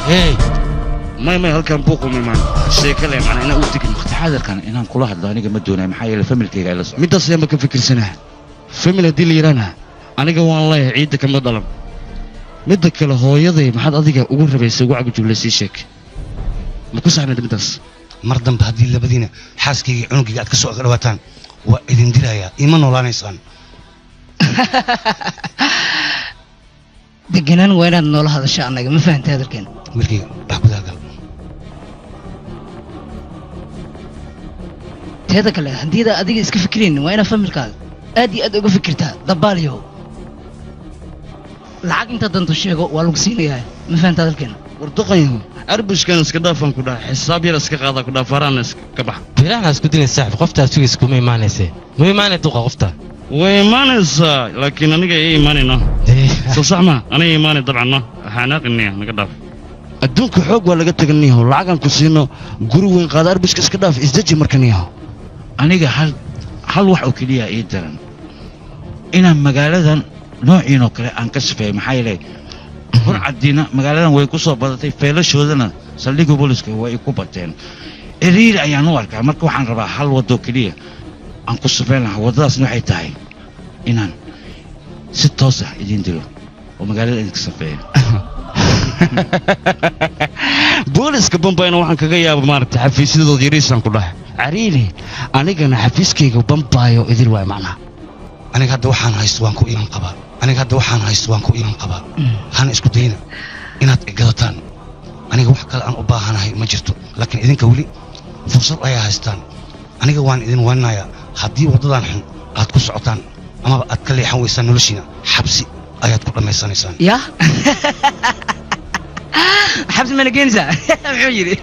Hey. May, may, halkan buuqu ma imaan, sheeko le macnaa inaan u tegin. Waqti xaadirkan inaan kula hadlo aniga ma doonayo, maxaa yeelay familkayga ay la socdo. Middaas ayaan ba ka fikirsanaa. Family haddii la yidhaahna, aniga waan leeyahay, ciidda kama dhalan. Midda kale, hooyaday maxaad adiga ugu rabaysa, ugu cagajugla, sii sheeg. Ma ku saxmid middaas? Mar dambe haddii labadiina xaaskayga iyo cunugayga aad ka soo dhawaataan, waa idin dilayaa, ima noolaanaysaan. Deganaan waa inaad noola hadasho annaga, ma fahantay hadalkeena? Wiilkayga, bax, gudaha gal. Teeda kale, haddiida adiga iska fikiraynin, waa inaad familkaaga aad iyo aad uga fikirtaa. Dabaaliyow, lacag inta danto sheego, waa lagu siinayaa. Ma fahanta hadalkeena? War doqonyahow, arbishkan iska dhaafaan ku dhaha, xisaab yar iska qaadaa ku dhaha, faraana iska bax. Bilahan isku dilin, saaxib. Qoftaa sugaysa kuma imaanayse, ma imaanay duqa qofta? Way imaanaysaa, laakiin aniga ii imaanayno soo sax ma aniga imaanay dabcan. No xanaaqinaya, naga dhaaf. Adduunka xoog waa laga teganiyaho. Lacagaan ku siino, guri weyn qaada, arbishka iska dhaaf, isdeji marka niyaho. Aniga hal wax oo keliya ii daran, inaan magaaladan noociinoo kale aan ka sifeeyo, maxaa yeelay burcadiina magaaladan way ku soo badatay, feelashoodana saldhigga booliska way ku bateen. Ciriiri ayaan u arkaa. Marka waxaan rabaa hal waddo keliya aan ku sifeyn lahaa. Waddadaasna waxay tahay inaan si toos ah idiin dilo oo magaalada idinka safeeyo. Booliska Bambayna waxaan kaga yaaba, maaragtay, xafiisyadooda yariisaan ku dhahay cariiri. Anigana xafiiskayga Bambaayo idil waay macnaha. Aniga hadda waxaan haysto waan ku iman qabaa. Aniga hadda waxaan haysto waan ku iman qabaa. Hana isku dayna inaad igadataan. Aniga wax kale aan u baahanahay ma jirto, laakiin idinka weli fursad ayaa haystaan. Aniga waan idin waaninayaa, haddii waddadan xun aad ku socotaan amaba aad ka leexan weysaan, noloshiina xabsi ayaad ku dhammaysanaysaan. Ya, xabsi mana geenaysaa? Muxuu yidhi?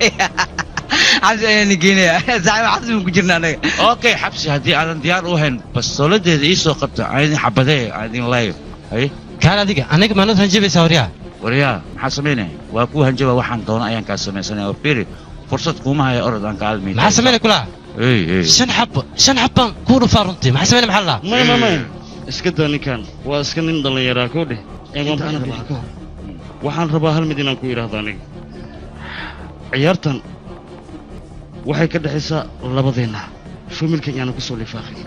Xabsi ayaana geenaya, saaxiib, xabsi baan ku jirna anaga. Okay, xabsi haddii aadan diyaar u ahayn, bastooladeeda ii soo qabta, aan idin xabadee, aan idin laayo. Haye. Kaal adiga, aniga maanad hanjabaysaa, waryaa? Waryaa, maxaa samaynaya? Waa kuu hanjaba, waxaan doono ayaan kaa samaysanaya. Oo fiiri, fursad kuuma haya, orod aan ka almay. Maxaa samaynaya kulaa? Ey, ey. Shan xabo, shan xabbaan kuu dhufaa runtii. Maxaa samaynaya? Maxaa lalaa? May, may, may, iska daa ninkan, waa iska nin dhallinyaraa koo dheh. Waxaan rabaa hal mid inaan ku idhaahdo. Aniga ciyaartan waxay ka dhexaysaa labadeenna, familkan yaanu ku soo lifaaqin.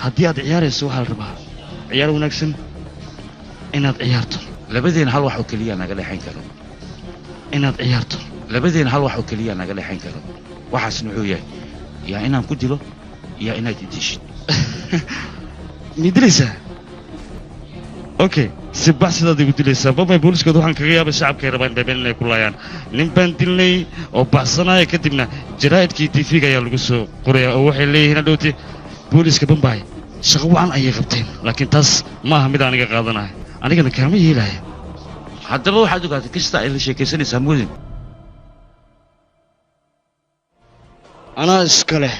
Haddii aad ciyaarayso, waxaa la rabaa ciyaar wanaagsan inaad ciyaarto. Labadeena hal wax oo keliya naga dhexayn karo. Inaad ciyaarto. Labadeena hal wax oo keliya naga dhexayn karo. Waxaasna wuxuu yahay yaa inaan ku dilo, yaa inaad i dishid. Mii dilaysaa? Okay, si bax sidaad igu dilaysaa. Babay, booliskooda waxaan kaga yaabay shacabkay rabaan beebeen inay ku laayaan. Nin baan dilnay oo baxsanaya, kadibna jaraa'idkii TV-ga ayaa lagu soo qoraya, oo waxay leeyihiin hadhowti booliska Bambaay shaqo wacan ayay qabteen. Laakiin taas ma aha mid aniga qaadanahay, anigana kaama yeelaya. Haddaba waxaad ogaatay kasta ay la sheekaysanaysaa mudin. Anaa iska leh.